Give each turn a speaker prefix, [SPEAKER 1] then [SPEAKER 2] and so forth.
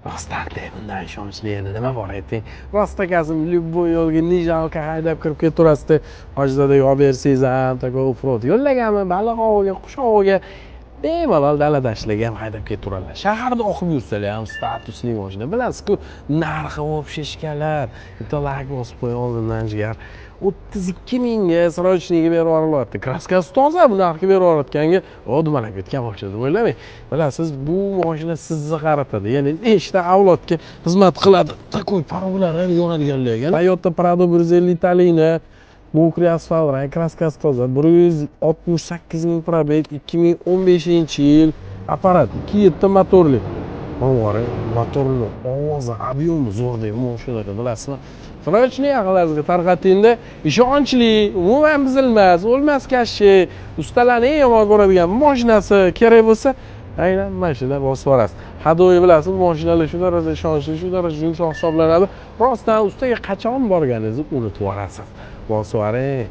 [SPEAKER 1] Rostdan, bundan ishonchli yana nima bor, ayting? Rost akazim, любой yo'lga не жалко haydab kirib ketaverasizda. Hojizodaga olib bersangiz ham, такой offroad yo'llaganmi, baliq oviga, qush oviga, bemalol dala dashtlarga ham haydab ketaveradilar. Shaharda oqib yursalar ham статусный mashina. Bilasizku, narxi вообще shkalar. Bitta layk bosib qo'ying oldindan, jigar. 32 mingga срочный ga berib yuborilyapti. Краска si toza, bu narxga berib yuborayotganga, o, dumalab ketgan mashina deb o'ylamang. Bilasiz, bu mashina sizni qaratadi, ya'ni nechta avlodga xizmat qiladi. Такой порог lari ham yonadiganlar ekan. Toyota Prado 150 talina, мокрый asfalt rang, краска si toza, 168 ming пробег, 2015-yil apparat, 2.7 motorli. Mana, motorni ovozi, объем i zo'rda mashinada, bilasizmi? Срочный yaqinlaringizga tarqatingda, ishonchli, umuman buzilmas, o'lmas кащей, ustalarni eng yomon ko'radigan mashinasi kerak bo'lsa, aynan mana shundan bosib yuborasiz. Ходовой, bilasiz, mashinalar shu darajada ishonchli, shu darajada yumshoq hisoblanadi. Rostdan ustaga qachon borganingizni unutib yuborasiz. Bosib yuboring.